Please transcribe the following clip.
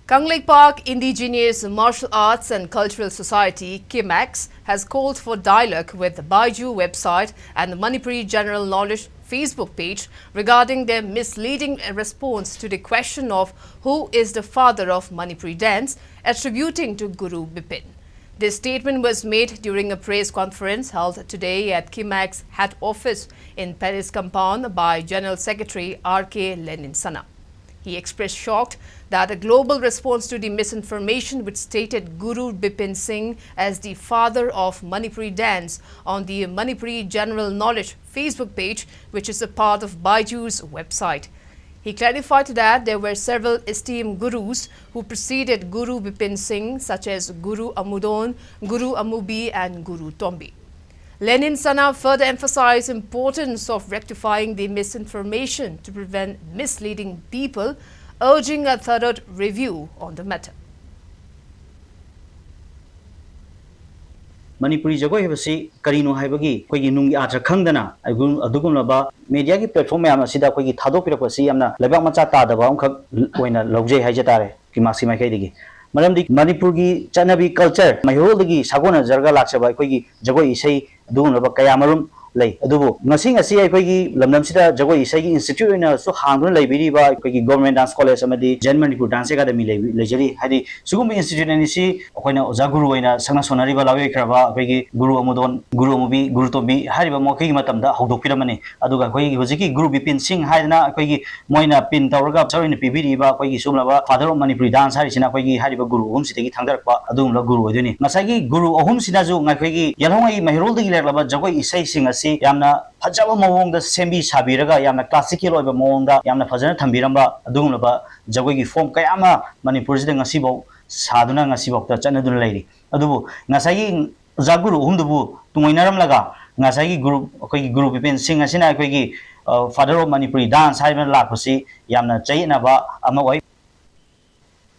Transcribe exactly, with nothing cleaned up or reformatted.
Kangleipak Indigenous Martial Arts and Cultural Society, KIMACS, has called for dialogue with the Baiju website and the Manipuri General Knowledge Facebook page regarding their misleading response to the question of who is the father of Manipuri dance, attributing to Guru Bipin. This statement was made during a press conference held today at KIMACS head office in Palace Compound by General Secretary R K Leninsana. He expressed shock that a global response to the misinformation which stated Guru Bipin Singh as the father of Manipuri dance on the Manipuri General Knowledge Facebook page, which is a part of Baiju's website. He clarified that there were several esteemed gurus who preceded Guru Bipin Singh, such as Guru Amudon, Guru Amubi, and Guru Tombi. Leninsana further emphasized importance of rectifying the misinformation to prevent misleading people, urging a thorough review on the matter. Manipuri ꯖꯒꯣꯏ ꯍꯥꯏꯕꯁꯤ ꯀꯔꯤꯅꯣ ꯍꯥꯏꯕꯒꯤ ꯑꯩꯈꯣꯏꯒꯤ ꯅꯨꯡꯒꯤ ꯑꯥꯔꯊ ꯈꯪꯗꯅ ꯑꯗꯨꯒꯨꯝꯂꯕ ꯃꯦꯗꯤꯌꯥꯒꯤ platform ꯃꯌꯥꯝ ꯑꯁꯤꯗ ꯑꯩꯈꯣꯏꯒꯤ ꯊꯥꯗꯣꯛꯄꯤꯔꯛꯄꯁꯤ ꯌꯥꯝꯅ ꯂꯩꯕꯥꯛ ꯃꯆꯥ ꯇꯥꯗꯕ ꯑꯃꯈꯛ ꯑꯣꯏꯅ ꯂꯧꯖꯩ ꯍꯥꯏꯖ ꯇꯥꯔꯦ ꯀꯤꯃꯥꯛꯁꯤ ꯃꯥꯏꯀꯩꯗꯒꯤ꯫ ꯃꯔꯝꯗꯤ ꯃꯅꯤꯄꯨꯔꯒꯤ ꯆꯠꯅꯕꯤ ꯀꯜꯆꯔ ꯃꯩꯍꯧꯔꯣꯜꯗꯒꯤ ꯁꯥꯒꯣꯟꯅꯖꯔꯒ ꯂꯥꯛꯆꯕ ꯑꯩꯈꯣꯏꯒꯤ ꯖꯒꯣꯏ ꯏꯁꯩ ꯑꯗꯨꯒꯨꯝꯂꯕ ꯀꯌꯥ ꯃꯔꯨꯝ ꯂꯩ꯫ ꯑꯗꯨꯕꯨ ꯉꯁꯤ ꯉꯁꯤ ꯑꯩꯈꯣꯏꯒꯤ ꯂꯝꯗꯝꯁꯤꯗ ꯖꯒꯣꯏ ꯏꯁꯩꯒꯤ ꯏꯟꯁꯇꯤꯇ꯭ꯌꯨꯠ ꯑꯣꯏꯅꯁꯨ ꯍꯥꯡꯗꯨꯅ ꯂꯩꯕꯤꯔꯤꯕ ꯑꯩꯈꯣꯏꯒꯤ ꯒꯣꯔꯃꯦꯟ ꯗꯥꯟꯁ ꯀꯣꯂꯦꯖ ꯑꯃꯗꯤ ꯖꯦꯟ ꯃꯅꯤꯄꯨꯔ ꯗꯥꯟꯁ ꯑꯦꯀꯥꯗꯃꯤ ꯂꯩ-, ꯂꯩꯖꯔꯤ꯫ ꯍꯥꯏꯗꯤ ꯁꯤꯒꯨꯝꯕ ꯏꯟꯁꯇꯤꯇ꯭ꯌꯨꯠ ꯑꯅꯤꯁꯤ ꯑꯩꯈꯣꯏꯅ ꯑꯣꯖꯥ ꯒꯨꯔꯨ ꯑꯣꯏꯅ ꯁꯛꯅ ꯁꯣꯟꯅꯔꯤꯕ ꯂꯥꯏꯑꯣꯏꯈ꯭ꯔꯕ ꯑꯩꯈꯣꯏꯒꯤ ꯒꯨꯔꯨ ꯑꯃꯨꯗꯣꯟ, ꯒꯨꯔꯨ ꯑꯃꯨꯕꯤ, ꯒꯨꯔꯨ ꯇꯣꯝꯕꯤ ꯍꯥꯏꯔꯤꯕ ꯃꯈꯣꯏꯒꯤ ꯃꯇꯝꯗ ꯍꯧꯗꯣꯛꯄꯤꯔꯝꯕꯅꯤ꯫ ꯑꯗꯨꯒ ꯑꯩꯈꯣꯏꯒꯤ ꯍꯧꯖꯤꯛꯀꯤ ꯒꯨꯔꯨ ꯕꯤꯄꯤꯟ ꯁꯤꯡ ꯍꯥꯏꯗꯅ ꯑꯩꯈꯣꯏꯒꯤ ꯃꯣꯏꯅ ꯄꯤꯟ ꯇꯧꯔꯒ ꯁꯔ ꯑꯣꯏꯅ ꯄꯤꯕꯤꯔꯤꯕ ꯑꯩꯈꯣꯏꯒꯤ ꯁꯤꯒꯨꯝꯂꯕ Father of Manipuri Dance ꯍꯥꯏꯔꯤꯁꯤꯅ ꯑꯩꯈꯣꯏꯒꯤ ꯍꯥꯏꯔꯤꯕ ꯒꯨꯔꯨ ꯑꯍꯨꯝꯁꯤꯗꯒꯤ ꯊꯥꯡꯗꯔꯛꯄ ꯑꯗꯨꯒꯨꯝꯂꯕ ꯒꯨꯔꯨ ꯑꯣꯏꯗꯣꯏꯅꯤ꯫ ꯉꯁꯥꯏꯒꯤ ꯒꯨꯔꯨ ꯑꯍꯨꯝꯁꯤꯅꯁꯨ ꯑꯩꯈꯣꯏꯒꯤ ꯌꯦꯜꯍꯧꯉꯩ ꯃꯩꯍꯩꯔꯣꯜꯗꯒꯤ ꯂꯩꯔꯛꯂꯕ ꯖꯒꯣꯏ ꯏꯁꯩꯁꯤꯡ ꯑꯁꯤ ꯌꯥꯝꯅ ꯐꯖꯕ ꯃꯑꯣꯡꯗ ꯁꯦꯝꯕꯤ ꯁꯥꯕꯤꯔꯒ ꯌꯥꯝꯅ ꯀ꯭ꯂꯥꯁꯤꯀꯦꯜ ꯑꯣꯏꯕ ꯃꯑꯣꯡꯗ ꯌꯥꯝꯅ ꯐꯖꯅ ꯊꯝꯕꯤꯔꯝꯕ ꯑꯗꯨꯒꯨꯝꯂꯕ ꯖꯒꯣꯏꯒꯤ ꯐꯣꯝ ꯀꯌꯥ ꯑꯃ ꯃꯅꯤꯄꯨꯔꯁꯤꯗ ꯉꯁꯤꯐꯥꯎ ꯁꯥꯗꯨꯅ ꯉꯁꯤꯐꯥꯎꯗ ꯆꯠꯅꯗꯨꯅ ꯂꯩꯔꯤ꯫ ꯑꯗꯨꯕꯨ ꯉꯁꯥꯏꯒꯤ ꯑꯣꯖꯥ ꯒꯨꯔꯨ ꯑꯍꯨꯝꯗꯨꯕꯨ ꯇꯨꯡꯑꯣꯏꯅꯔꯝꯂꯒ ꯉꯁꯥꯏꯒꯤ ꯒꯨꯔꯨ, ꯑꯩꯈꯣꯏꯒꯤ ꯒꯨꯔꯨ ꯕꯤꯄꯤꯟ ꯁꯤꯡ ꯑꯁꯤꯅ ꯑꯩꯈꯣꯏꯒꯤ, ꯑ, Father of Manipuri Dance ꯍꯥꯏꯗꯨꯅ ꯂꯥꯛꯄꯁꯤ ꯌꯥꯝꯅ ꯆꯌꯦꯠꯅꯕ ꯑꯃ ꯑꯣꯏ꯫